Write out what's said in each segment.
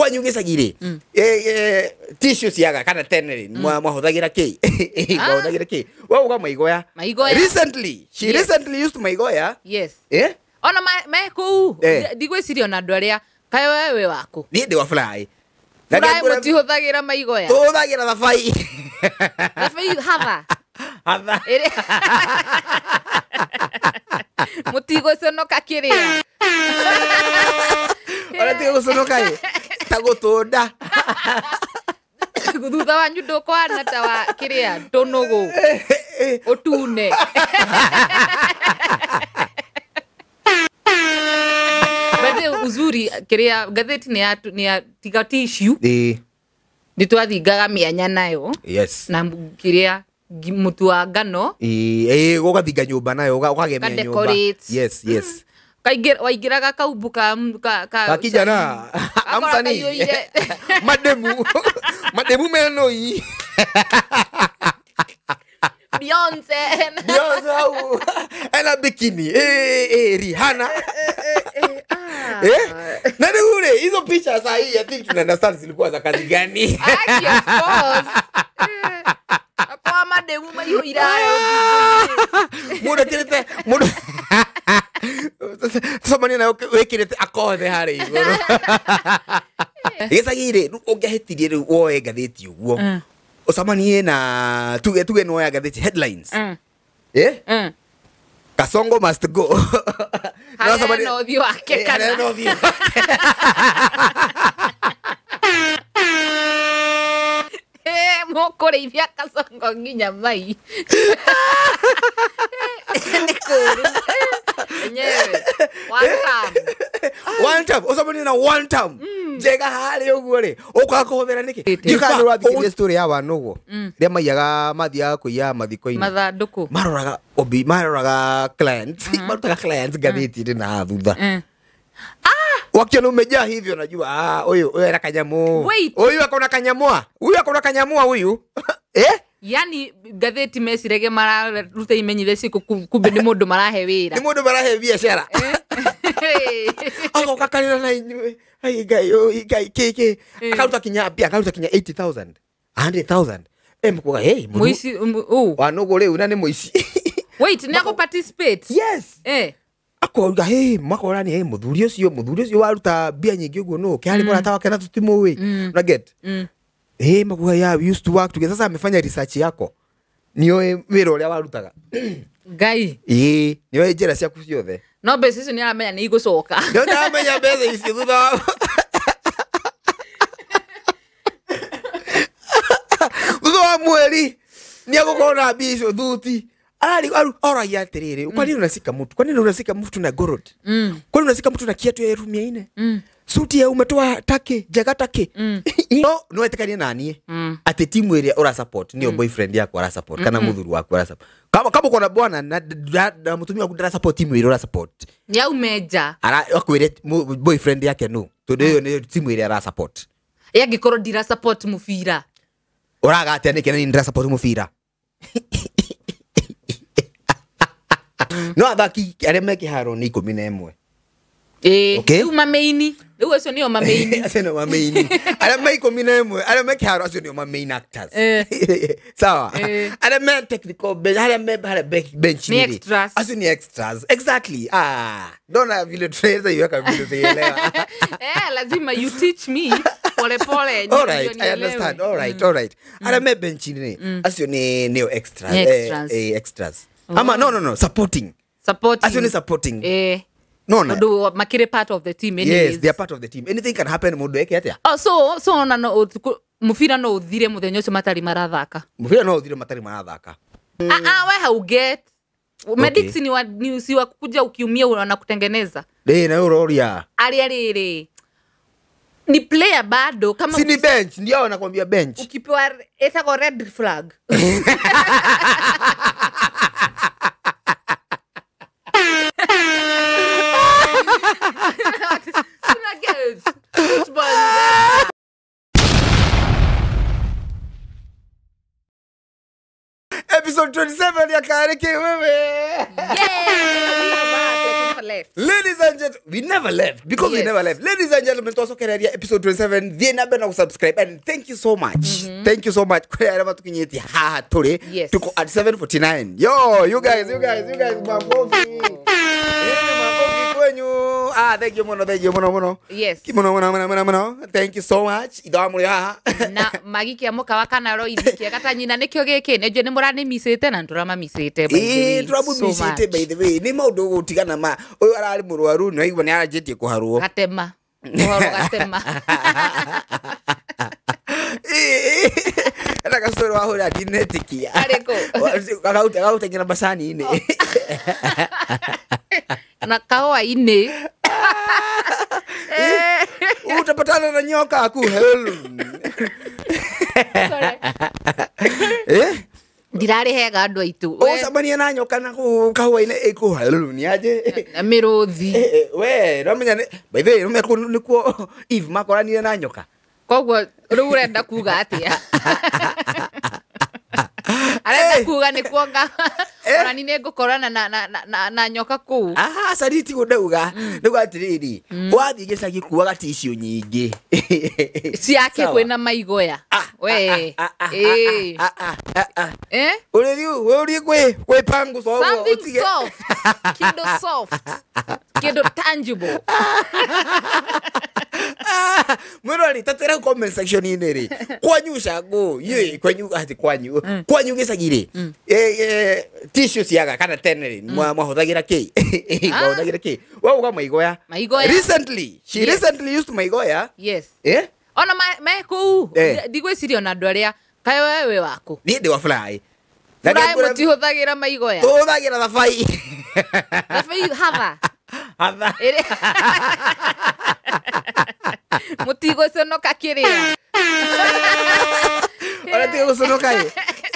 Kwanyu gĩcagi rĩ, tissue ciaga kana tene rĩ, mwahũthagĩra kĩ? Mwahũthagĩra kĩ? Wauga maigoya. Maigoya. Recently, she Yes. recently used maigoya. Yes. Eh? Ona me kũu Eh. ndigwĩciria ona andũ arĩa kaĩ we wĩ waku. Niĩ ndĩ wa fly. Fry mũtihũthagĩra maigoya. Tũhũthagĩra thabai. Thabai hatha. Hatha. Ĩrĩa mũtigũconoka kĩrĩa. Ona tiga gũconoka ĩ. Ta gũtũnda. Thutha wanyu ndũkwana ta wa kĩrĩa ndũnũgũ ũtune. But uzuri kĩrĩa ngathĩti nĩ ya tiga tissue Ĩĩ. nĩ twathingaga mĩanya nayo Yes. na kĩrĩa mũtu wa ngano Ĩĩ, ũgathinga nyũmba nayo, ũkagemia nyũmba. Ka-decorate. Yes, yes. Waingĩraga kaumbu ka Kakijana, Gakora amsanii. kaiyũire. Mademu. Mademu menoi. Beyonce. Beyonce hau. Ena bikini. Eh, Rihanna. Eh? Na rĩu rĩ, hizo picha saa hii I think tuna understand zilikuwa za kazi gani. Aki, of course. Akwa mademu maiyũire hayo. Mũndũ ekĩrĩte mũndũ tũcemanie nayo wĩkĩrĩte akothe harĩa igũrũ. Gĩcagi rĩ, rĩu ũngĩahĩtirie rĩu woe ngathĩti ũguo ũcemanie na tuge nĩwoya ngathĩti headlines. Eh? Kasongo must go. Harĩa ena ũthiũ wake kana. Harĩa ena ũthiũ wake. Mũkũrĩithia Kasongo nginya mai. Nĩ kũũru. Enyewe. One time. One time. Ũcemanie na one time. Njega harĩa ũguo rĩ, ũkaga kũhũthĩra nĩkĩ? Ĩtĩ. Ndiũĩ kana nĩũrathikĩrĩria story ya Wanũgũ. Rĩa maiyaga mathiaga kũiya mathiko-inĩ. Mathandũkũ. Maroraga obi, maroraga clients. Marutaga clients ngathĩti-inĩ na thutha. Wakiona umejaa hivyo najua, huyu huyu ana kanyamu. Wait. Huyu akona kanyamua. Huyu akona kanyamua huyu. Eh? Yani ngathĩti meciragia mararuta imenyithia ciĩkũ kumbe nĩ mũndũ marahe wĩra. Nĩ mũndũ marahe biacara. Agoka karĩra na inyuĩ. Ai Ngai, oi Ngai, kĩ kĩ. Akaruta kinya mbia, akaruta kinya 80,000. 100,000. Mkuga, hey, mũndũ. Mũici, ũ. Wanũgũ rĩu na nĩ mũici. Wait, nĩ akũ participate? Yes. Akoruga, hey, makora ni, hey, mũthuri ũcio waruta mbia nyingĩ ũguo nũ, kĩarĩ mũrata wake na tũtimũĩ. Una get? Hey, makuga, yeah, we used to work together. Sasa amefanya research yako. Nĩoĩ wĩra ũrĩa warutaga. Ngai. Ĩĩ, nĩoĩ njĩra ciaku ciothe. No mbeca icio nĩaramenya nĩ igũcoka. Nĩ ndaramenya mbeca icio thutha wa thutha wa mweri nĩegũkorwo na mbia icio thuti. Oragia atĩrĩrĩ, kwa nini unasika mtu? Kwa nini unasika mtu na gold? Kwa nini unasika mtu na kiatu ya 400,000? Suti ya umetoa take, njega take. No, no etĩkanie na niĩ atĩ timu ĩrĩa ũra support nĩyo boyfriend yaku ara support kana mũthuri waku ara support. Kama uko na bwana na mũtumia waku ndara support timu ĩrĩa ũra support. Yaume nja. Ara akwĩre boyfriend yake no, tondũ ĩyo nĩyo timu ĩrĩa ara support. Ĩ angĩkorwo ndira support mũbira. Ũraga atĩa nĩkĩ na niĩ ndira support mũbira? No athaki arĩa me kĩharo nĩ 11. Okay. Rĩu mameini. Rĩu acio nĩo mameini. Acio nĩo mameini. Arĩa me 11, arĩa me kĩharo acio nĩo ma main actors. Sawa. Arĩa me technical bench, arĩa me harĩa bench Ni rĩ. extras. Acio ni extras. Exactly. Ndona vile tunaweza iweka vile tuielewa. Lazima you teach me pole pole. All right, I understand. All right, all right. Arĩa me bench rĩ, acio ni nĩo extras. Ni extras. Extras. Ama no, supporting. Supporting. Acio ni supporting. No, no. Although makire part of the team anyways. Yes, they are part of the team. Anything can happen mundu eke atia. Oh, so ona no mufira no uthire muthenya ucio matari marathaka. Mufira no uthire matari marathaka. We hauget. Medics ni si wa kukuja ukiumia wanakutengeneza. Eh, na uroria. Ari ari ni player bado kama si ni bench, ndio wanakuambia bench. Ukipewa etako red flag. Episode 27 ya Kareke wewe. Yeah. never left. Ladies and gentlemen, we never left because we Yes. never left. Ladies and gentlemen, twacokereria episode 27. Thiĩ na mbere na gũsubscribe and thank you so much. Thank you so much. Kũrĩ arĩa matukinyĩtie haha tũrĩ. Yes. Tuko at 7:49. Yo, you guys, you guys, you guys, makofi. Makofi kwenyu. Ah, thank you muno, thank you muno muno. Yes. Muno muno muno muno muno. Thank you so much. Ithaa mũrĩ haha. Na magikia mũkawa kana roithi kĩega ta nyina nĩkĩo gĩkĩ nĩnjũĩ nĩ mũranĩmicĩte na nĩtũramamicĩte by the way, so Tũramũmicĩte much. by the way. Nĩ maũndũ gũtigana ma ũyũ ararĩ mũrwaru nĩ waigua nĩ aranjĩtie kũharwo. Gatema ũhoro gatema. Ena kastori wahũra ndinetĩkia. Arĩkũ? Agauta nginya macani-inĩ. Na kahũa-inĩ. Utapatana na nyoka aku. Sorry. Eh? Ndirarĩ hega andũ aitũ. Ũgũcemania na nyoka na kũu kahũa-inĩ ĩkũhellu nĩ aje. Na mĩrũthi. We, ramenya nĩ by the way, ramenya kũu nĩkuo Eve makoranire na nyoka. Koguo rĩu ũrenda kuga atĩa? Arenda kuga nĩ kuonga. Ona ni nĩngũkorana na nyoka kũu. Ah, cari tiguo ndauga. Ndauga atĩrĩrĩ, wathiĩ gĩcagi kuaga tissue nyingĩ. Ciake Sawa. kwĩna maigoya. We. Eh. Eh? Ũrĩthiĩ ũrie kwĩ pangu so ũguo Something ũtige. soft. Kĩndũ soft. Kĩndũ tangible. Mwĩrori tatwĩra comment section inĩ rĩ kwanyu cango ye kwanyu ati kwanyu kwanyu gĩcagi rĩ tissue ciaga kana tene rĩ mwahũthagĩra kĩ mwahũthagĩra kĩ wauga maigoya. Maigoya. Recently she Yes. recently used maigoya. Yes. Eh, Ona me kũu Eh. ndigwĩciria ona andũ arĩa kaĩ we wĩ waku. Niĩ ndĩ wa fly. Fly mũtihũthagĩra maigoya. Tũhũthagĩra thabai. Thabai hatha. Hatha. Ĩrĩ. Mũtigũconoka kĩrĩa. Ona tiga gũconoka ĩ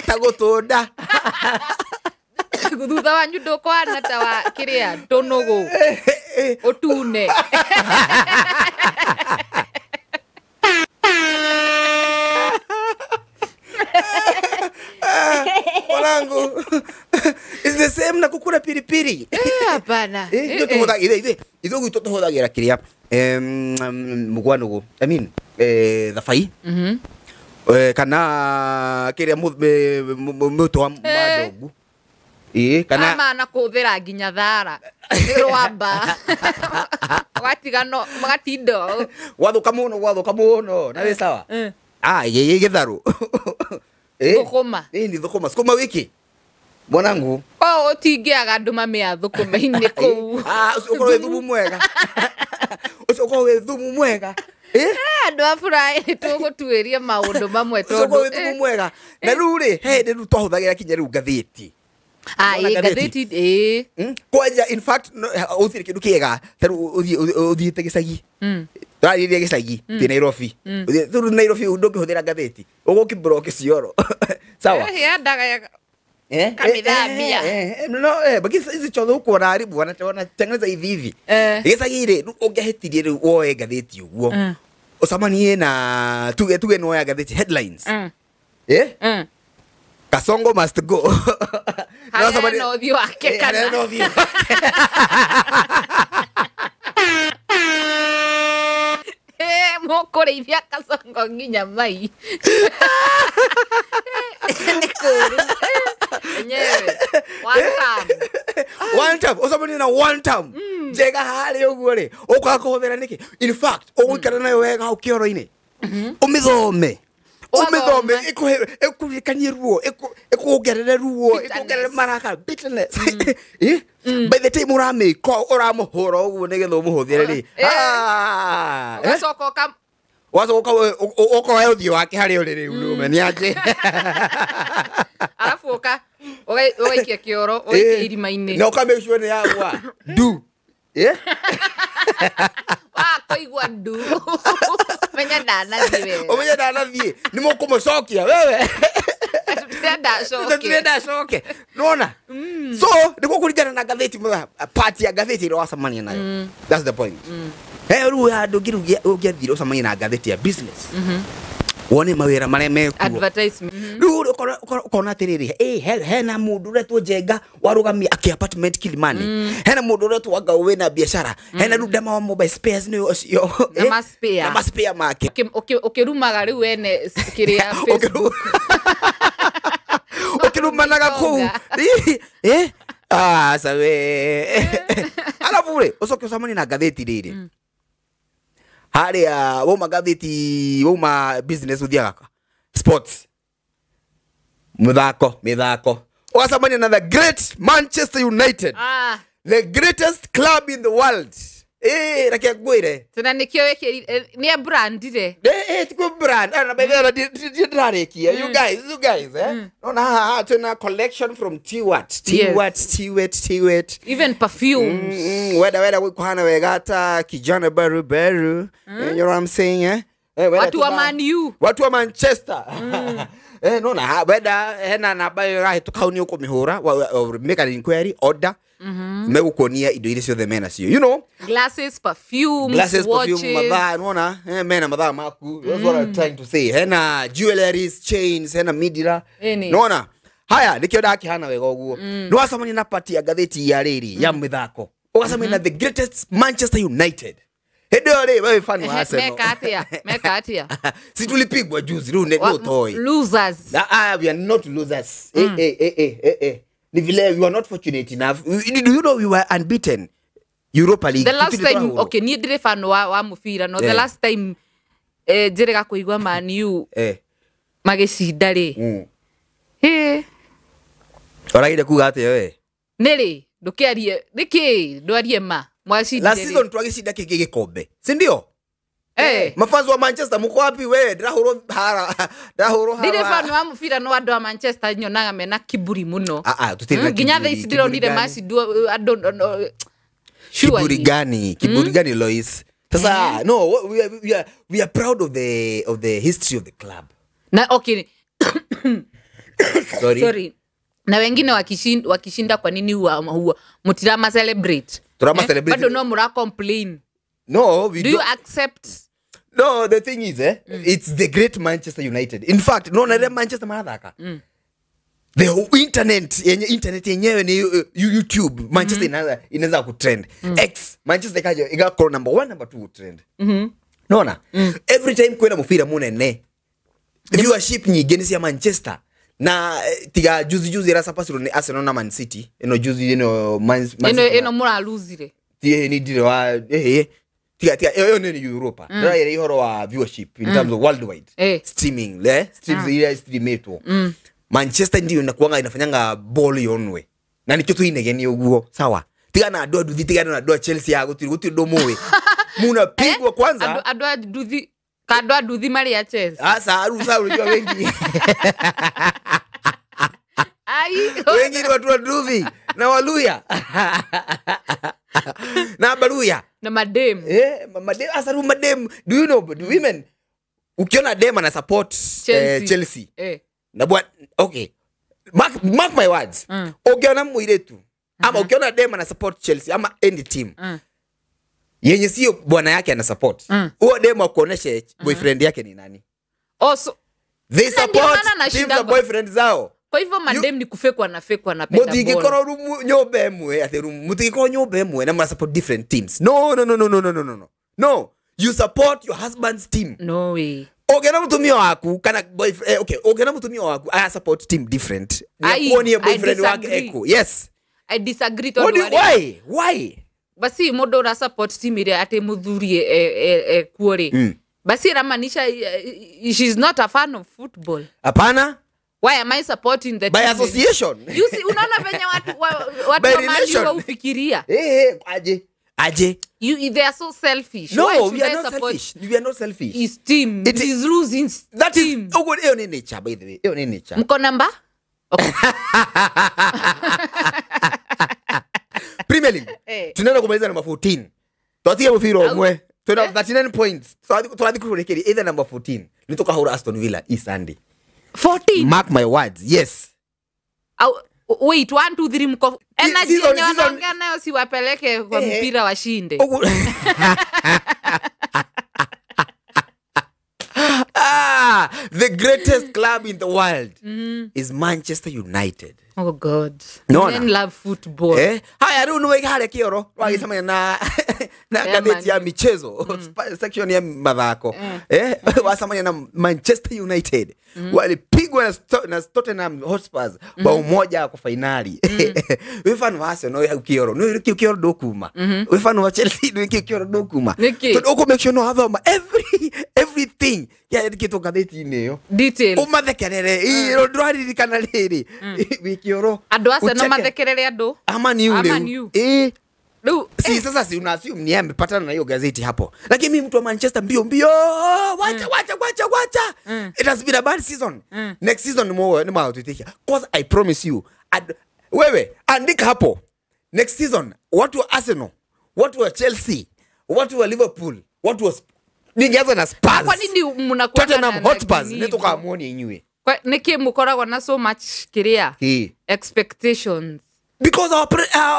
ta gũtũnda. Thutha wanyu ndũkwana ta wa kĩrĩa tũnũgũ ũtune. Mwanangu, it's the same na kukura piripiri. Hapana. Ithuĩ tũhũthagĩra ithuĩ gwitũ tũhũthagĩra kĩrĩa mũgwanũgũ, I mean thabai kana kĩrĩa mũtũ wa mandongu. Ĩĩ kana ama na kũhũthĩra nginya thara nĩ rwamba ũgatigano magatinda gwathuka mũno gwathuka mũno na wĩ sawa. Ah, gĩ gĩtharũ. Thũkũma. Ĩ ni thũkũma sukuma wiki mwanangu. O ũtingĩaga andũ mamĩa thũkũma-inĩ kũu. Ah, ũcio ũkorwo wĩ thumu mwega. Ũcio ũkorwo wĩ thumu mwega. Andũ a Furaĩ nĩ tũgũtuĩria maũndũ mamwe Ũcio ũkorwo wĩ tondũ thumu mwega. Na rĩu rĩ he hĩndĩ rĩu twahũthagĩra kinya rĩu ngathĩti. Ah, Wona ĩ ngathĩti ĩ. Kwanja in fact ũthire kĩndũ kĩega ta rĩu ũthiĩte gĩcagi. Tũrarĩrĩria gĩcagi ti Nairobi. Rĩu Nairobi ndũngĩhũthĩra ngathĩti ũgũkĩmbũrwo kĩcioro. Sawa. Yendaga kamĩthambia. No, lakini hizi chothe huko wanaharibu wanatengeneza hivi hivi. Gĩcagi rĩ rĩu ũngĩahĩtirie rĩu woe ngathĩti ũguo ũcemanie na tuge nĩ woya ngathĩti headlines. Eh? Kasongo must go. Harĩa na ũthiũ wake kana. Harĩa na ũthiũ wake. Mũkũrĩithia Kasongo nginya mai. Nĩ kũũru. Enyewe. One time. One time. Ũcemanie na one time. Njega harĩa ũguo rĩ ũkaga kũhũthĩra nĩkĩ? In fact ũgũikara nayo wega hau kĩoro-inĩ. Ũmĩthome. Ũmĩthome ĩkũririkanie ruo, ĩkuongerere ruo, ĩkuongerere marakara, bitterness. By the time ũramĩka ũramũhũra ũguo nĩgetha ũmũhũthĩre rĩ. Ũgacoka Ũgacoka ũkoya ũthiũ wake harĩa ũrĩ rĩu nĩũme nĩ aje. Arabu ũgaikia kĩoro, ũgaikia irima-inĩ. Na ũka make sure nĩ yagwa. Ndu. Wakoigua ndu. Menya ndanathiĩ wega. Ũmenye ndanathiĩ. Nĩ mũkũmũcokia wewe. Tũtirenda acoke. Tũtirenda acoke. Nĩwona? So nĩguo kũringana na ngathĩti part ya ngathĩti ĩrĩa wacemania nayo. That's the point. Rĩu handũ ũngĩathire ũcemanie na ngathĩti ya business. Wone mawĩra marĩa mekuo. Advertisement. Rĩu ũkona atĩrĩrĩ, hena mũndũ ũretwo Njenga warũgamia akĩ apartment Kilimani, hena mũndũ ũretwo Ngau wĩna biacara, hena Rudama wa mobile spares nĩ ũcio Na ma spare. Na ma spare make. Ũkĩrumaga rĩu wene kĩrĩa Facebook. Ũkĩrumanaga kũu. Ah, sawe. Alafu rĩ ũcoke ũcemanie na ngathĩti rĩrĩ harĩa wauma ngathĩti wauma business ũthiaga sports mĩthako ũgacemania na the great Manchester United, the greatest club in the world. Reke ngwĩre tena nĩkĩo wĩkĩrire nĩ brandire. Ti brand na by the way ndĩrarĩkia. You guys nona haha twĩna collection from T-Wat T-Wat even perfumes. Weda kuhana wega ta kijana baru baru. You know what I'm saying, eh? Watu wa Man U, watu wa Manchester. Nona weda hena namba ĩrahĩtũka hau nĩ ũkũmĩhũra, make an inquiry, order. Megũkuonia indo iria ciothe mena cio, you know, glasses, perfumes, watches, perfume, mathaa nona mena mathaa maku. That's what I'm trying to say. Hena jewelries, chains, hena midira nona haya nikio ndakihana wega ũguo. Nĩ wacemania na pati ya ngathĩti ya rĩrĩ ya mĩthako, ũgacemania na the greatest Manchester United. Hĩndĩ ĩyo rĩ wewe fan wa Arsenal. Meka atia. Si tulipigwa juzi rĩu nĩ ũtoĩ. Losers. We are not losers. Ni vile we were not fortunate enough. Do you know we were unbeaten Europa League? The last time, okay, ni ndire fan wa mubira no. The last time njirega kuigua Man U magicinda ri. Oragire kuga atia we? Nĩrĩ ndũkĩarie nĩkĩ ndwarie ma mwacindire. Last season twagicinda kĩngĩ gĩkombe, si ndio? Mafanzi wa Manchester mko wapi we? Ndahurwo hara. Ndire fan wa mubira no andũ a Manchester nyonaga mena kiburi muno. Tutire na nginya thaa ici ndironire macindu andũ. Kiburi gani? Kiburi gani Lois? Sasa no, we are proud of the history of the club. Na okay. Sorry. Na wengine wakishinda kwa nini huwa mutirama celebrate? Turama celebrate. Bado no mura complain. No, we do you accept? No, the thing is, it's the great Manchester United. In fact, no, na Manchester marathaka. The internet, internet yenyewe ni YouTube. Manchester inaanza kutrend. X, Manchester ikaja ikakuwa number 1, number 2 trend. Naona? Every time kwenda mupira munene. Viewership nyingi ni ya Manchester. Na tiga juzi era sapasiro ni Arsenal na Man City. Eno juzi eno Man City. Eno mura lose. Tie ni dire wa tiga eyo ni Europa. Ndira ire ihoro wa viewership in terms of worldwide streaming, streams ile streametwo. Manchester ndio inakuanga inafanyanga ball yonwe. Na nikyo tuinegeni uguo, sawa. Tiga na andũ nduthi, tiga na andũ Chelsea ya gutiri ndomowe. Munapigwa kwanza. Andũ nduthi, kandũ nduthi mari ya Chelsea. Asa arusa unajua wengi. Ai, wengi ni watu wa nduthi na Waluya. Na Baluya. Na madem. Madem, asa ru madem. Do you know the women? Ukiona dem ana support Chelsea. Na bwana, okay. Mark my words. Ukiona muiretu ama ukiona dem ana support Chelsea ama any team. Yenye sio bwana yake ana support. Huo dem akuoneshe boyfriend yake ni nani. Oh, so they support team za boyfriend zao. Kwa hivyo madem ni kufekwa na fekwa na penda ball. Mutigikoro rumu nyomba emwe ati rumu mutigikoro nyomba emwe na mna support different teams. No. No, you support your husband's team. No way. Ukiona mtumio waku kana boyfriend, okay, ukiona mtumio waku I support team different. Ni kuonie boyfriend wake eko. Yes. I disagree to. Why? Basi mundu ura support team ire ati muthuri kuo ri. Basi inamaanisha she's not a fan of football. Hapana. Why am I supporting the by team? Association? You see, unaona venye watu wa ufikiria. Aje. You, they are so selfish. No, we are not selfish. We are not selfish. His team it is losing. That team. Is oh, hiyo ni nature, by the way. Hiyo ni nature. Mko namba? Okay. Premier League. Tunaenda kumaliza number 14. Tuatie mpira umwe. Tuna 39 points. Tuatie kurekeri either number 14. Nitoka hura Aston Villa hii Sunday. 14. Mark my words. Yes. Wait, 1 2 3 mko energy yenye wanaongea nayo si wapeleke kwa mpira washinde. The greatest club in the world is Manchester United. Oh God. Nona. Men love football. Eh, haya rĩu nĩ harĩa kĩoro wagĩcemania na ngathĩti ya Man U. michezo, section ya mathako, eh, wacemania na Manchester United walipigwa na Tottenham Hotspurs bao 1 kwa finali. Wĩ fan wa Arsenal wĩ hau kĩoro nĩ kĩu kĩoro ndũkuma, wĩ fan wa Chelsea nĩ kĩu kĩoro ndũkuma. Nĩkĩ? Tondũ ũkũ make sure no wathoma everything kĩandĩkĩtwo ngathĩti-inĩ ĩyo. Details. Ũmathekerere. Ĩ, ndũraririkana rĩrĩ wĩ kĩoro. Andũ acio no Ucheke. mathekerere andũ. Ama ni Ama ule ni u. Eh, Rĩu si sasa si una assume ni amepatana na hiyo gazeti hapo, lakini mimi mtu wa Manchester mbio mbio, wacha wacha wacha wacha. It has been a bad season. Next season ni mwa, cause I promise you, wewe andika hapo, next season watu wa Arsenal, watu wa Chelsea, watu wa Liverpool, watu wa ningeanza na Spurs, Kwa nini mnakuwa Tottenham Hotspurs, nitukamuoni inyuĩ. Nĩkĩ mũkoragwo na so much kĩrĩa Ki. expectations? Because our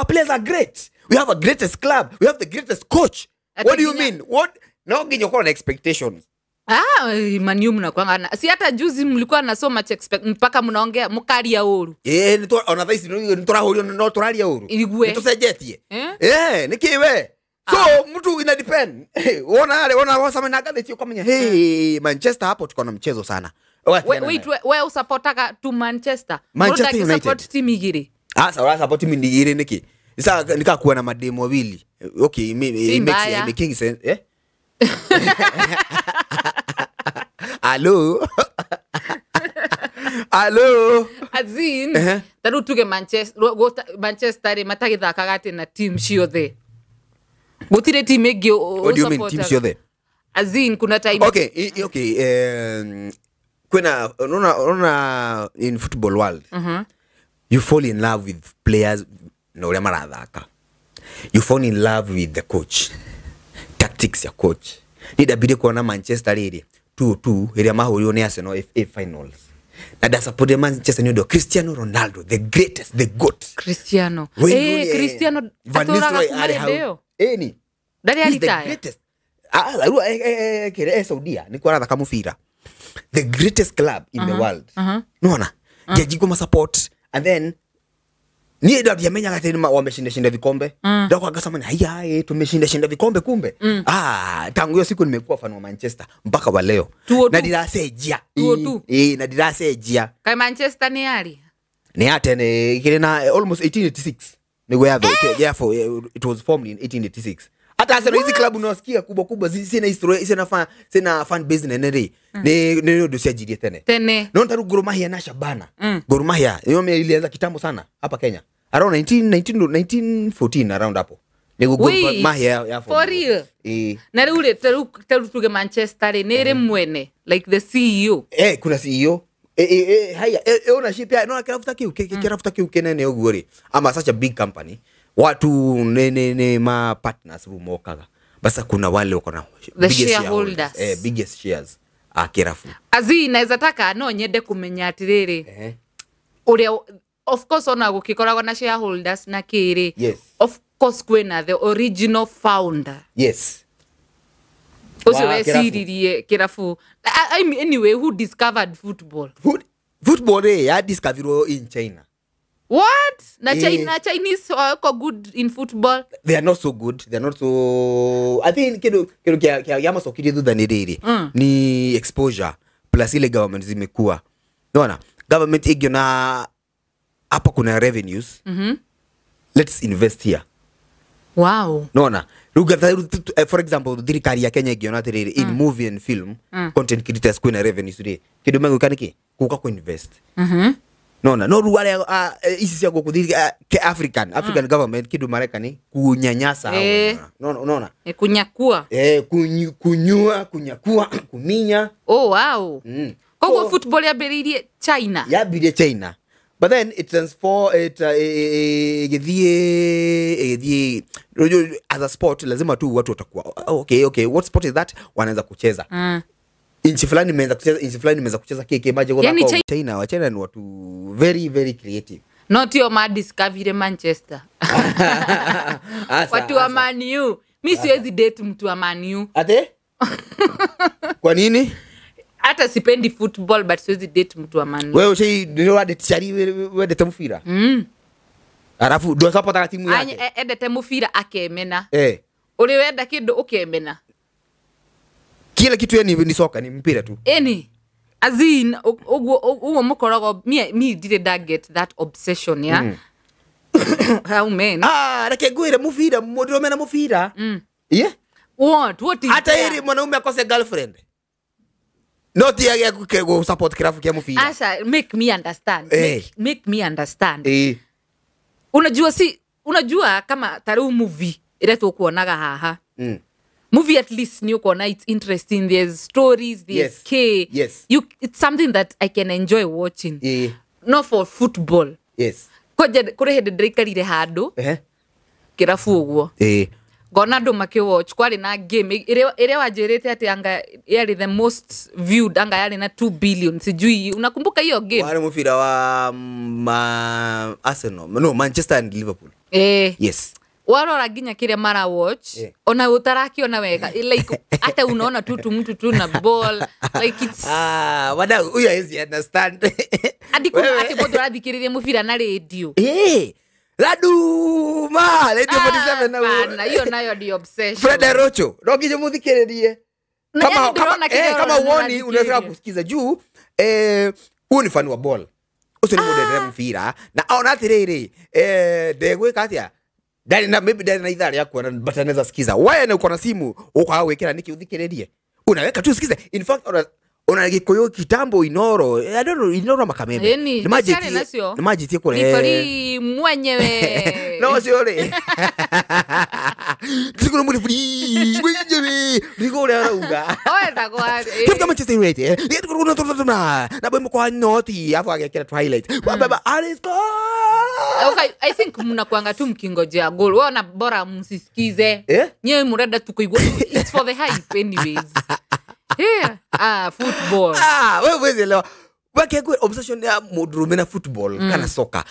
players are great. We have a greatest club. We have the greatest coach. Ati What do you mean? What? No nginya ukorwo na expectations. Ah, Man U mnakuanga na, si hata juzi mlikuwa na so much expect mpaka mnaongea mkaria ũru. Eh, nĩ ona thaa ici nĩ tũrahurio no tũraria ũru. Igue. Nĩ tũcenjetie. Eh? Eh, nĩkĩ we? So mtu ina depend. Wona wale wona wasema na ngathĩti ukamenya, hey, Manchester hapo tuko na mchezo sana. We, wait, we usupportaga tu Manchester? Manchester Mũndũ United. angĩsupport team igĩrĩ? Ah, sawa, support mimi ni ile niki. Sasa nikakuwa na mademu wawili. Okay, Si it makes mbaya. making sense. Eh? Hello. Hello. As in, Ehe. ta rĩu tuge Manchester, Manchester rĩ matagĩthakaga atĩ na team ciothe, gũtirĩ team ĩngĩ What do you mean team ũsupportaga? ciothe? As in, kuna time Okay, okay, kwena unaona in football world, you fall in love with players na ũrĩa marathaka. You fall in love with the coach. Tactics ya coach. Ni ndambire kuona Manchester rĩrĩ 2-2 ĩrĩa mahũrirwo nĩ Arsenal FA finals. Na ndasupport Manchester nĩ ũndũ wa Cristiano Ronaldo, the greatest, the GOAT. Cristiano. Wayne Eh, Rooney, Cristiano Van atũraga Nistelrooy kuma arĩ hĩndĩ hau. ĩyo? Ĩni. Ndarĩ He's the aritaya? greatest. Ah, rĩu kĩrĩa Saudia nĩkuo arathaka mũbira. The greatest club in the world. Nĩwona? Ngĩanjia kũma support and then niĩ ndiamenyaga atĩ nĩ wameshinda shinda vikombe. Ndakwa ngasema haya, tumeshinda shinda vikombe kumbe. Ah, tangu hiyo siku nimekuwa fan wa Manchester mpaka wa leo. Tuo Na tu. ndiracenjia. Tuo tu. Eh, na ndiracenjia. Kaĩ Manchester nĩ yarĩ? Nĩ ya tene ikĩrĩ na almost 1886 nĩguo yatho, therefore it was formed in 1886. Hata Arsenal, hizi club unawasikia kubwa kubwa sina historia, sina fan base nene rĩ, nĩ ũndũ cianjirie tene. Tene. No taru Gor Mahia na Shabana. Gor Mahia hiyo ilianza kitambo sana hapa Kenya, around 19 19 1914, around hapo nĩguo Gor Wait, Mahia ya for real? Eh. Na rĩu rĩ, ta rĩu tuge Manchester rĩ, nĩ ĩrĩ mwene, like the CEO? Eh, kuna CEO. Eh, haya, ownership ya no kĩrabu ta kĩu kĩrabu ta kĩu kĩnene ũguo rĩ, ama such a big company, watu nĩ ma partners rĩu mokaga, basa kuna wale wako na The biggest shareholders. Eh, biggest shares a kĩrabu. As in, naweza taka no nyende kũmenya atĩrĩrĩ, ũrĩa of course ona gũkĩkoragwo na shareholders na kĩrĩ, of course kwĩna the original founder. Ũcio Wa kĩrabu. weciririe kĩrabu. I mean, anyway, who discovered football? Football rĩ ya discoverirwo in China. What? Na Eh. China, Chinese wako good in football? They are not so good, they are not so, I think kindu kia macokirie thutha nĩ rĩrĩ, ni exposure plus ile government zimekuwa, unaona government ĩngĩona hapa kuna revenues, let's invest here. Nona rĩu for example thirikari ya Kenya ĩngĩona atĩrĩrĩ, in movie and film content creators kwĩna revenues rĩ, kĩndũ megwĩka nĩkĩ gũka kũ-invest. Nona no rĩu arĩa ici cia gũkũ African government, kĩndũ mareka nĩ kunyanyasa hao. Unaona, unaona? Eh, kunyakua. Eh, kunyua, kunyakua, kuminya. Oh wow. Koguo football yambĩrĩirie China? Yambirie China, but then it transform it, ĩgĩthiĩ unajua, as a sport lazima tu watu watakuwa, "Oh, okay, what sport is that?" Wanaanza kucheza. Nchi fulani imeanza kucheza, nchi fulani imeanza kucheza keke maje. Yani China, wa China ni watu very very creative. No tio madiscoverire Manchester? Asa, Watu wa asa. Man U, mi siwezi date mtu wa Man U. Ate kwa nini? Hata sipendi football but siwezi date mtu wa Man U. Wewe ushai ni wa date chari wewe date mufira. Alafu ndio support timu yake. Endete mufira akemena. Eh. Uri wenda kindu ukemena. Kila kitu yani ni soka ni mpira tu. Eni. Azin uguo mukorogo mi ndire da get that obsession ya. How men. Ah, reke ngwire mufira mundu mena mufira. Yeah. What is hata iri mwanaume akose girlfriend. Not ya ku support kirafu kia mufira. Asha, make me understand. Eh. Make me understand. Eh. Unajua si unajua kama taru movie ira tukuonaga haha. Movie at least ni ukuona it's interesting, there's stories, there's yes. K. Yes. You it's something that I can enjoy watching. Yeah. Not for football. Yes. Koje kure hende ndirikarire handu. Kirafu uguo. Eh. Ngona andu makiwatch kwari na game ire wanjirite ati anga yari the most viewed anga yari na 2 billion sijui unakumbuka hiyo game wale mufira wa Arsenal no Manchester and Liverpool. Yes. Warora nginya kiria mara watch ona utarakiona wega like hata unaona tu mtu tu na ball like it's wadau huyu hawezi understand adi kuna ati mundu arathikiriria mubira na radio. Laduma Radio 47 na hiyo nayo ni obsession. Fred Rocho no nginya muthikiririe kama kama uoni unaweza kusikiza juu huyu ni fan wa ball ucio ni mundu endete mubira na ona atiriri ndegwika atia ndari na maybe ndari na ithaa ria kuona but anaweza sikiza wewe na uko na simu ukaga gwikira niki uthikiririe unaweka tu usikize. In fact ona Gikuyu kitambo Inoro I don't know Inoro makameme ni majitie kure ni mwenyewe no cio ri tikuru muri free mwenyewe rigo ria arauga oenda kwa kitu Manchester United na boy mko noti afu agekira tu highlight baba Alice. Okay, I think mnakuanga tu mkingojea goal. Wewe bora msisikize. Nyewe murenda tu kuigua. It's for the hype anyways. Yeah. Football. Wewe wewe leo. Wake kwa obsession ya mundu na football kana soka.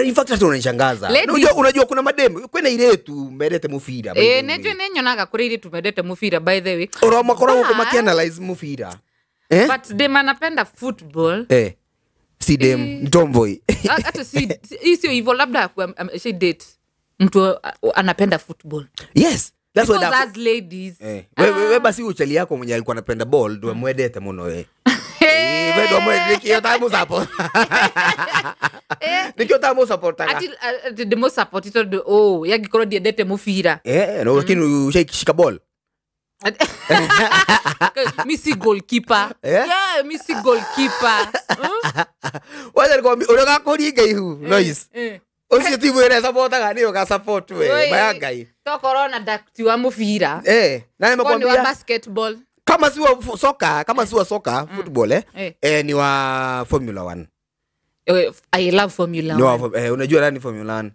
In fact hata unanishangaza. Unajua kuna mademu kwena iretu merete mufira. Nejo nenyonaga kuri iretu merete mufira by the way. Oro makora uko makianalyze mufira. But dem anapenda football. Si dem tomboy. Hata si sio hivyo labda she date mtu anapenda football. Yes. That's what that as ladies. Wewe basi uchali yako mwenye alikuwa anapenda ball ndio mwedete muno wewe. Wewe ndio mwedete nikio tamu support. Nikio tamu support. Ati the most support ito yagikoro diendete mufira. No lakini ushaikishika ball. Mi si goalkeeper. Yeah, mi si goalkeeper. Wacha nikwambie unakakuringa ihu noise. Ucio timu ira supportaga ni uka support we maya ngai. To corona dakti wa mufira. Na nimekwambia wa basketball. Kama si wa soka, kama si wa soka football ni wa Formula 1. I love Formula 1. Unajua nani Formula 1?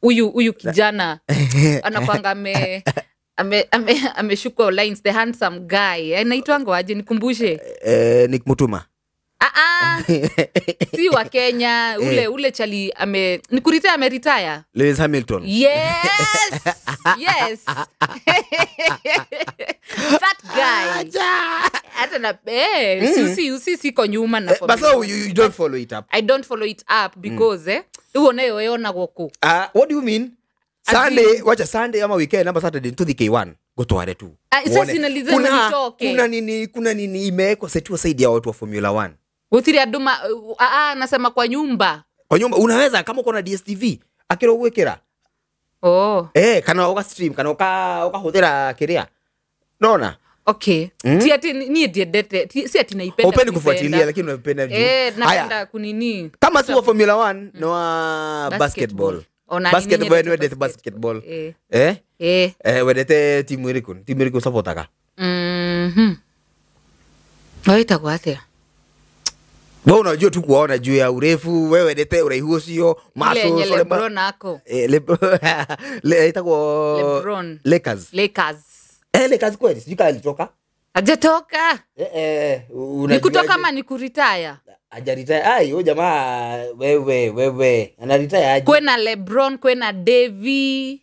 Huyu kijana anakwanga ameshukwa lines, the handsome guy. Anaitwa aje nikumbushe? Nick Mutuma. Si wa Kenya, ule chali nikuretire ameretire. Lewis Hamilton. Yes. Yes. That guy. Hata na usi siko nyuma na. But so you don't follow it up. I don't follow it up because uone yoyona goku. What do you mean? Sunday, wacha Sunday ama weekend ama Saturday to the K1 gotware tu. Kuna nini imewekwa set aside ya watu wa Formula 1. Gutiri anduma nasema kwa nyumba. Kwa nyumba unaweza kama uko na DStv akiro gwikira. Kana uka stream kana uka kiria. Naona? Okay. Si ati ni ndiendete, si ati naipenda. Upendi kufuatilia lakini unapenda juu. Napenda kunini. Kama si wa Formula 1 no wa basketball. Basketball ni wedete basketball. Wedete timu iriku? Timu iriku supportaga? Waita kwa atia? Wewe unajua tu kuona juu ya urefu, wewe wedete uraihu ucio, muscles, LeBron ako. LeBron. Lakers. Lakers kweli, sijui kama alitoka. Hajatoka. Ni kutoka ama ni kuretire? Hajaretire. Ai, huyo jamaa wewe ana retire aje? Kwena LeBron, kwena Davy,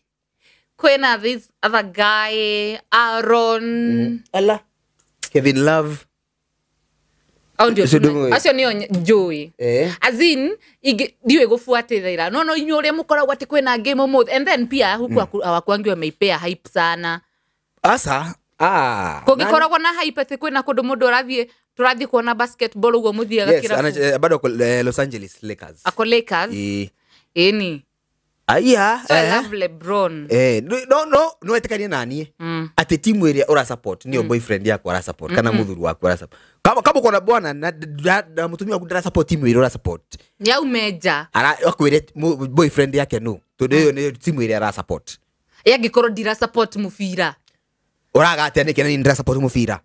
kwena this other guy, Aaron. Ala. Kevin Love. Au ndio acio nio njui. As in ndiwe gubuatĩrĩra. No no inyuĩ ũrĩa mũkoragwo atĩ kwĩna game ũmũthĩ and then pia huku hawakwangi wameipea hype sana. Asa kũngĩkoragwo na hype atĩ kwĩna kũndũ mũndũ ũrathiĩ tũrathiĩ kuona basketball ũguo mũthiaga kĩrabu. Yes, bado Los Angeles Lakers. Ako Lakers. Ĩni. Aya, so I love LeBron. No no etekania nanie. Ati timu ĩrĩa ura support niyo boyfriend yako ura support kana muthuri waku ura support. Kama uko na bwana na mutumia waku ndara support timu ĩrĩa ura support. Ya umeja. Ara akwire boyfriend yake no. Tondu iyo ni timu ĩrĩa ara support. Yangikorwo ndira support mubira. Uraga atia niki na ndira support mubira.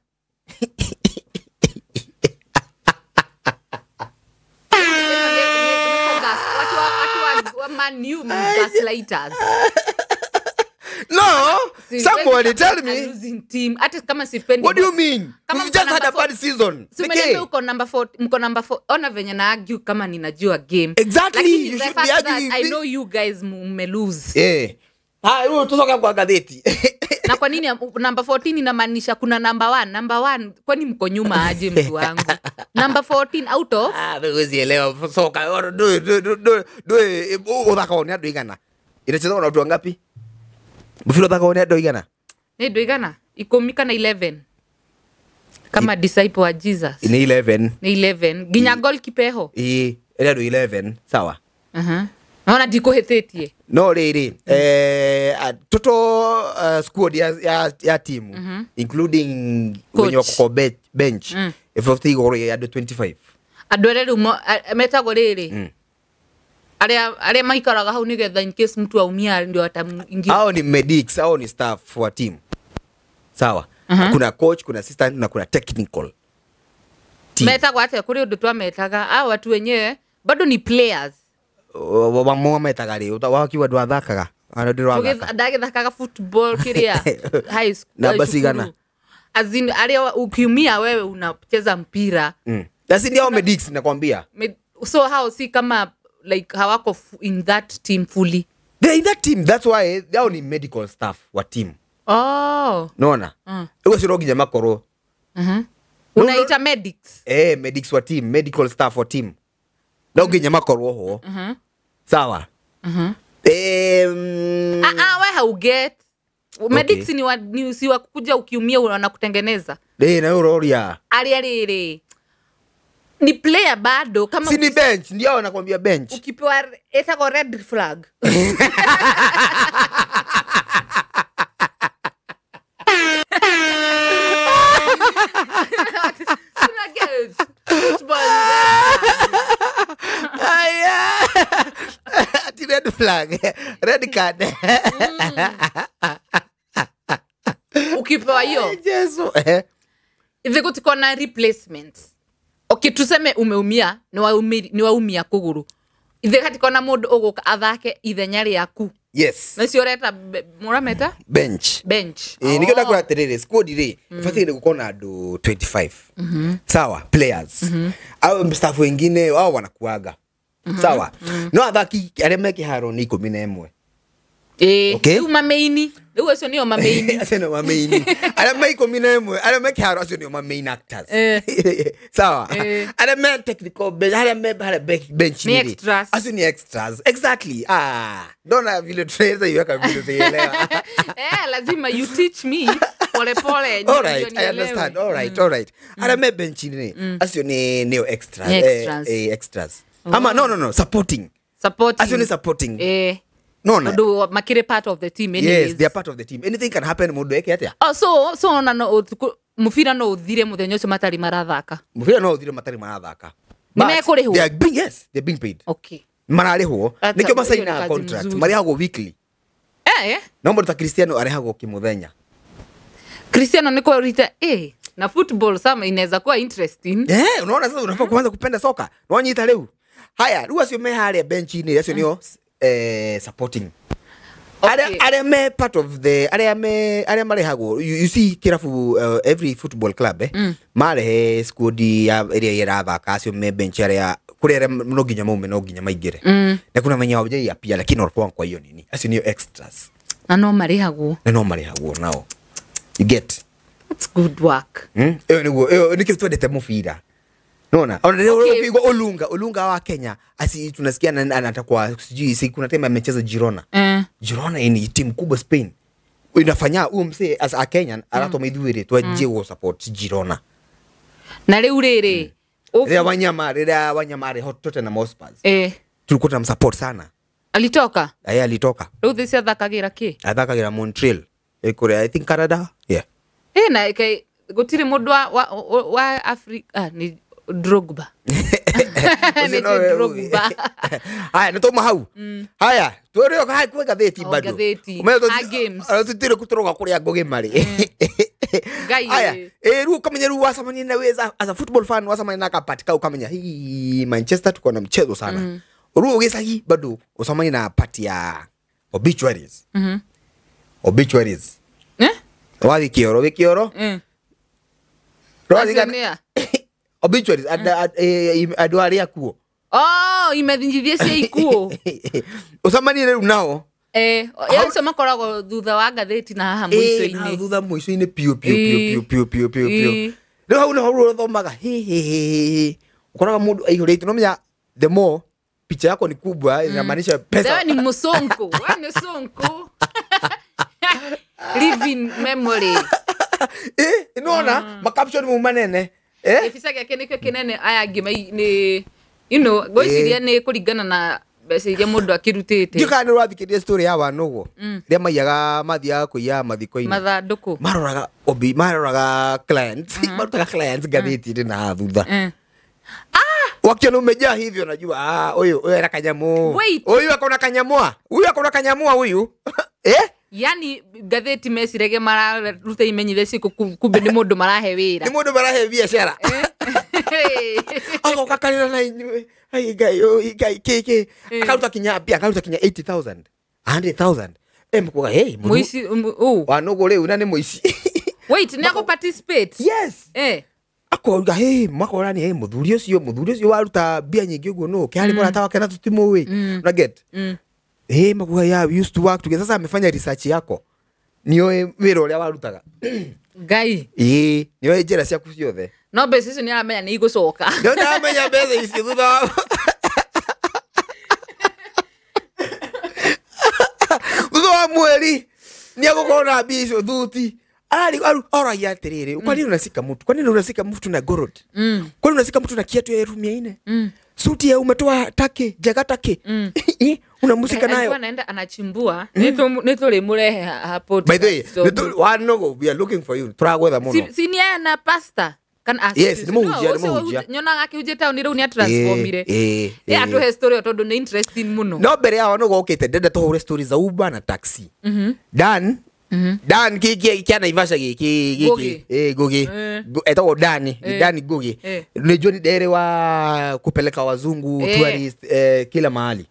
Man, you gaslighters. No, somebody tell me. Losing team. Hata kama sipendi. What do you mean? We've just had a bad season. Si umeniambia uko number 4, mko number 4. Ona venye na argue kama ninajua game. Exactly. Lakini you should be arguing. I know you guys mme lose. Eh. Ah, wewe tusoka kwa gazeti. Na kwa nini number 14 inamaanisha kuna number 1? Number 1 kwani mko nyuma aje mtu wangu? Number 14 out of huwezi elewa soka. Do uthaka ni andu igana. Inachezwa na watu wangapi? Mfiro uthaka ni andu igana. Ni andu igana 10 kana 11. Kama disciple wa Jesus. Ni 11. Ni 11. Ginya goalkeeper ho. Eh, ile andu 11, sawa. Naona ndikuhĩtĩtie. No rĩrĩ, total squad ya team including wenye wako bench if igoro ya andũ 25. Andũ arĩa rĩu metagwo rĩrĩ. Arĩa maikaraga hau nĩgetha in case mtu aumia ndio ataingia. Hao ni medics, hao ni staff wa team. Sawa. Kuna coach, kuna assistant na kuna technical team. Metagwo atĩa? Kũrĩ ũndũ twametaga. Hao watu wenyewe bado ni players. Wamwe metaga rĩ wakiwa andũ athakaga ana ndĩrathaka ndagĩthakaga football kĩrĩa high school namba cigana as in arĩa ukiumia wewe unacheza mpira. That's ndio medics nakwambia. So how si kama like hawako in that team fully. They're in that team, that's why they are medical staff wa team. Oh. Naona ugo sio nginya makorwo. Unaita medics. Medics wa team, medical staff wa team. No nginya makorwo ho. Sawa. We hauget. Medics ni si wa kukuja ukiumia wanakutengeneza. Na uroria. Aria riri. Ni player bado kama si ni bench, ndio wanakuambia bench. Ukipewa etako red flag. Football. Ati red flag, red card. Ukipewa hiyo. Yesu. Hivi kutiko na replacements. Okay, tuseme umeumia, ni waumia kuguru. Ithe katiko na mundu uguka athake ithenya rĩaku. Yes. Na cio reta murameta bench. Bench. Nikio ndakura atiriri squad ri ibatie gukorwo na andu 25. Sawa, players. Au staff wengine wao wanakuaga. Sawa. No athaki aria me kiharo ni 11. Okay. Riu mameini. Riu acio nio mameini. Acio nio mameini. Aria me 11, aria me kiharo acio nio ma main actors. Sawa. Aria me technical bench, aria me bench ni extras. Acio ni extras. Exactly. Ndona vile tunaweza iweka vile tuelewa. Lazima you teach me pole pole. All right, I understand. All right, all right. Aria me bench ni acio ni nio extras. Extras. Ama no, supporting. Supporting. Acio ni supporting. No. Do makire part of the team anyways. Yes, they are part of the team. Anything can happen mundu eke atia. Oh, so na no mufira no uthire muthenya ucio matari marathaka. Mufira no uthire matari marathaka. Ni mekurihwo. They are being, yes, they are being paid. Okay. Mararihwo. Nikio masaina contract. Marihagwo weekly. No mundu ta Cristiano arihagwo kimuthenya. Cristiano niko rita na football sama inaweza kuwa interesting. Unaona sasa unafaa kuanza kupenda soka. Nwanyita leo. Haya, rĩu acio me haria bench-inĩ acio nio supporting. Okay. Aria me part of the aria marehagwo. You see kirabu every football club marehe squad ya ĩrĩa ĩrathaka acio me bench aria kuri aria no nginya maume no nginya maingĩre. Na kuna menya wajai pia lakini walikuwa kwa hiyo nini acio nio extras. Na no marehagwo. Na no marehagwo nao. You get. That's good work. Ĩyo nĩguo ĩyo nĩkĩo twendete mũbira. Unaona? Okay. Ukigwa Olunga wa Kenya, asi tunasikia anatakuwa sijui si kuna time amecheza Girona. Girona ni timu kubwa Spain. Inafanya huyo msee as a Kenyan aratoma ithuĩ twanjie gũ support Girona. Na rĩu rĩrĩ Rĩrĩa Wanyama rĩ Tottenham Hotspur. Tulikuwa tunamsupport sana. Alitoka? Aye alitoka. Rĩu thĩ ciathakagĩra kĩ? Athakagĩra Montreal. Kũrĩa I think Canada. Yeah. Na gũtirĩ mũndũ wa Africa ni Drogba. Ni Drogba. Haya nĩ hau. Haya twĩrĩo hai kwĩ ngathĩti bado. Tutire kutoroka kũrĩa Ngũgĩ marĩ. Ngai. Haya rĩu ukamenya rĩu wacemania na weza as a football fan wacemania na kapati kau ukamenya hii Manchester tuko na mchezo sana. Rĩu ũgĩcagi bado ucemania na party ya obituaries. Obituaries. Wathi kĩoro wĩ kĩoro. Obituaries andũ arĩa akuo. Oh, imenyithia cia ikuũ. Ũcemanie rĩu nao. Acio makoragwo thutha wa ngathĩti na haha mũico-inĩ. Thutha mũico-inĩ piũ piũ piũ piũ piũ piũ piũ. Rĩu hau nĩho ũthomaga hi hi hi. Ũkoraga mũndũ aihũrĩte no menya the more picha yako ni kubwa inamaanisha pesa. Wewe ni msonko, wewe ni msonko. Living memory. Unaona makaption mu manene. Gĩbica gĩake nĩkĩo kĩnene aya angĩ nĩ you know ngwĩciria nĩ kũringana na mbeca iria mũndũ akĩrutĩte. Ndiũĩ kana nĩ ũrathikĩrĩria story ya Wanũgũ rĩa maiyaga mathiaga kũiya mathiko-inĩ mathandũkũ maroraga obi maroraga clients marutaga clients ngathĩti-inĩ na thutha. Wakiona umejaa hivyo najua huyu huyu ana kanyamu. Huyu akona kanyamua. Huyu akona kanyamua huyu. Yani ngathĩti mecirege mararuta imenyithia ciĩko kumbe nĩ mũndũ marahe wĩra. Nĩ mũndũ marahe biacara. Agoka karĩra na inyuĩ. Ai Ngai, oi Ngai kĩ. Akaruta kinya mbia, akaruta kinya 80,000. 100,000. Mkuga hey mũici Wanũgũ rĩu na nĩ mũici. Wait, nĩ akũ participate? Yes. Akoruga hey makora ni hey mũthuri ũcio waruta mbia nyingĩ ũguo nũ kĩarĩ mũrata wake na tũtimũĩ. Una get? Hey makuga ya we used to work together. Sasa amefanya research yako. Nioe wĩra ũrĩa warutaga. Ngai. Nioe njĩra ciaku ciothe. No mbeca icio nĩ aramenya nĩ igũcoka. Nĩ aramenya mbeca icio thutha wa thutha wa mweri nĩ agũkorwo na mbia icio thuti. Oragia atĩrĩrĩ, kwa nini unasika mtu? Kwa nini unasika mtu na gold? Kwa nini unasika mtu na kiatu ya 400,000? Suti ya umetoa take, jaga take. Unamusika nayo. Alikuwa anaenda anachimbua. Nitulimurehe hapo. By the way, Wanũgũ, we are looking for you. Turagwetha mũno. Si ni na pastor. Kana yes, ni muhunjia. Nyonaga akĩhunjia taũni rĩu nĩ atransformire. Atũhe story tondũ nĩ interesting mũno. No mbere ya Wanũgũ okĩte ndenda tũhũre story za Uber na taxi. Dan Dan kiki kia Naivasha giki Ngugi etagwo Dani Dani Ngugi nijua ni dere wa kupeleka wazungu tourist kila mahali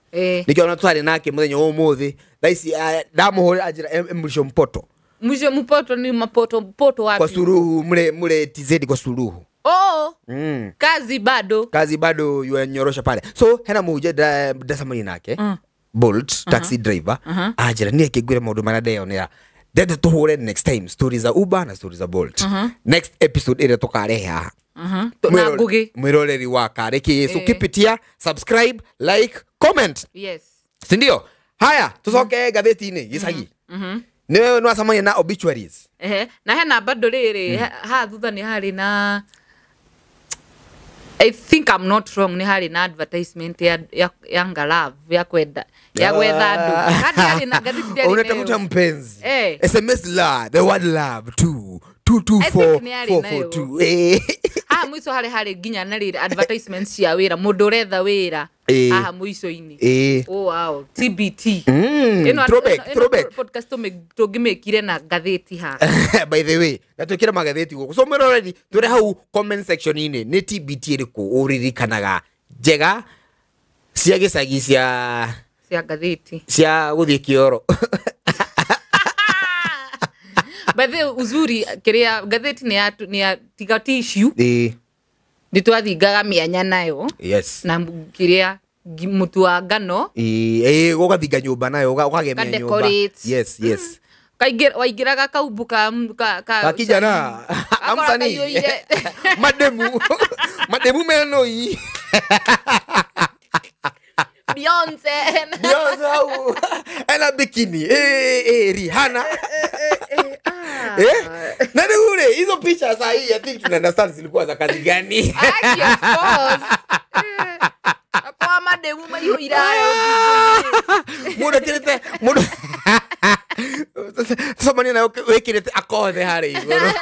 nikiona twari nake muthenya umuthi thaa ici ndamuhurira anjira mwisho mpoto mwisho mpoto ni mapoto mpoto wapi kwa Suluhu mule TZ kwa Suluhu. Oh. Kazi bado yuanyorosha pale so hena muhunjia ndacemania nake Bolt taxi driver anjira ni akĩngwĩra maũndũ marĩa ndeyonera. Then tuhure next time stories za Uber na stories za Bolt. Next episode ire tukarehe haha. Na Ngugi. Mwiroreri wa Kariki. So keep it here, subscribe, like, comment. Yes. Si ndio? Haya, tucoke ngathĩti-inĩ gĩcagi. Nĩ nwacemania na obituaries. Na hena bado rĩrĩ ha thutha nĩ harĩ na I think I'm not wrong ni harĩ na advertisement ya Ngalav ya kwenda ya gwetha andũ. Hadi harĩ na ngathĩti ndĩarĩ. Unatafuta mpenzi. SMS la the word love 2 2 2 4 4 4 2. Mwico harĩ nginya na rĩrĩ advertisements cia wĩra mũndũ ũretha wĩra haha mũico-inĩ. Oh wow, TBT. Throwback. Podcast tũngĩmĩkire na ngathĩti haha. By the way, na twĩkĩre magathĩti gũkũ. So mwĩroreri twĩre hau comment section-inĩ nĩ TBT ĩrĩkũ ũririkanaga njega cia gĩcagi cia ngathĩti cia gũthiĩ kĩoro. By the uzuri kiria ngathĩti nĩ ya tiga tissue. Nĩ twathingaga mĩanya nayo. Yes. Na kiria mũtu wa ngano. Ũgathinga nyũmba nayo ũkagemia nyũmba. Yes, yes. Waingĩraga kaumbu ka kijana amsanii mademu Mademu menoi. Beyonce. Beyonce hau. Ena bikini. Rihanna. Na ule hizo picha saa hii I think tuna understand zilikuwa za kazi gani. Aki of course. Kwa mademu mayo irayo. Mundu kirite mundu. Sasa manina wekirite akothe hari iguru.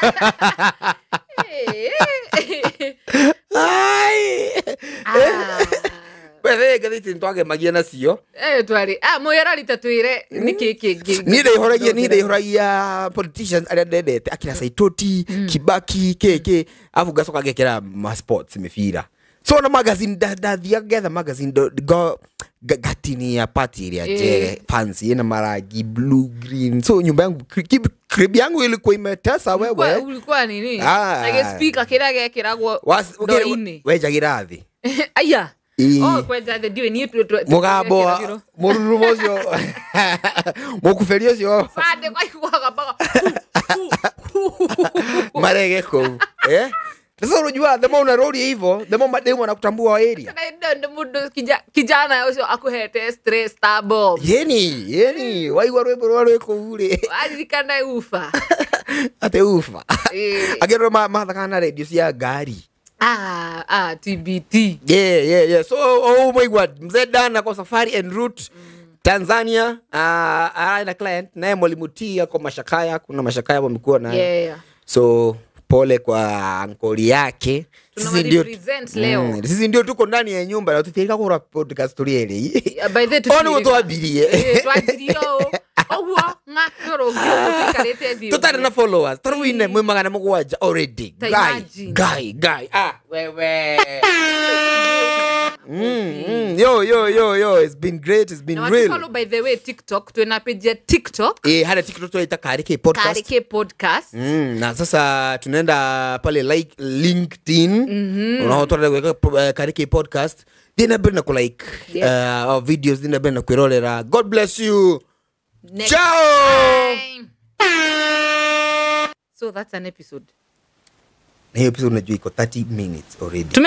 Ai. Bethe ngathiti ntwagemagia nacio. Twari. Mwĩrori ta twĩre nĩkĩ kĩngĩ. Niĩ ndĩhoragia politicians arĩa ndendete akina Saitoti, Kibaki, KK, afu ngacoka ngekĩra ma sports mĩbira. So na magazine ndathiaga ngetha magazine gatinia party ĩrĩa njega fancy ina marangi blue green. So nyumba yangu crib yangu ilikuwa imetesa wewe. Ulikuwa nini? Na gĩspeaker kĩrĩa gekĩragwo ndo-inĩ. Wenjagĩra thĩ. Aya. Oh, kwenja the ndiũĩ niĩ mũgambo mũrurumo ũcio mũkuberia ũcio Sande kwaiguaga mpaka marege kũu. Sasa unajua the more unaroli hivyo the more mademu wanakutambua wa area. Mundu kijana ucio akuhete stress ta bomb. Yeni waigua rwimbo rwa rwĩ kũu rĩ. Waririkana ufa. Ate ufa. Agero mathakaga na radio cia ngari. TBT. Yeah. So, oh my God, Mzee Dan ako safari en route Tanzania. Ana client naye Mwalimu T ako Mashakaya, kuna Mashakaya wamekuwa naye. Yeah. So, pole kwa ankoli yake. Sisi ndio leo. Sisi ndio tuko ndani ya nyumba na tutirika kura podcast tuliele. By the way, ono twambirie. Twanjirie oguo nga toro tuikarite thi. Tutari na followers. Taruine mwe 700 already. Guy. Wewe. Yo, it's been great, it's been real. Follow by the way TikTok, twina page ya TikTok. Hada TikTok tunaita Karike Podcast. Karike Podcast. Na sasa tunaenda pale like LinkedIn. Unaona kuweka Karike Podcast. Dina bena ku like our videos, dina bena kuirolera. God bless you. Next Ciao. Time. So that's an episode. Na hiyo episode unajua iko 30 minutes already.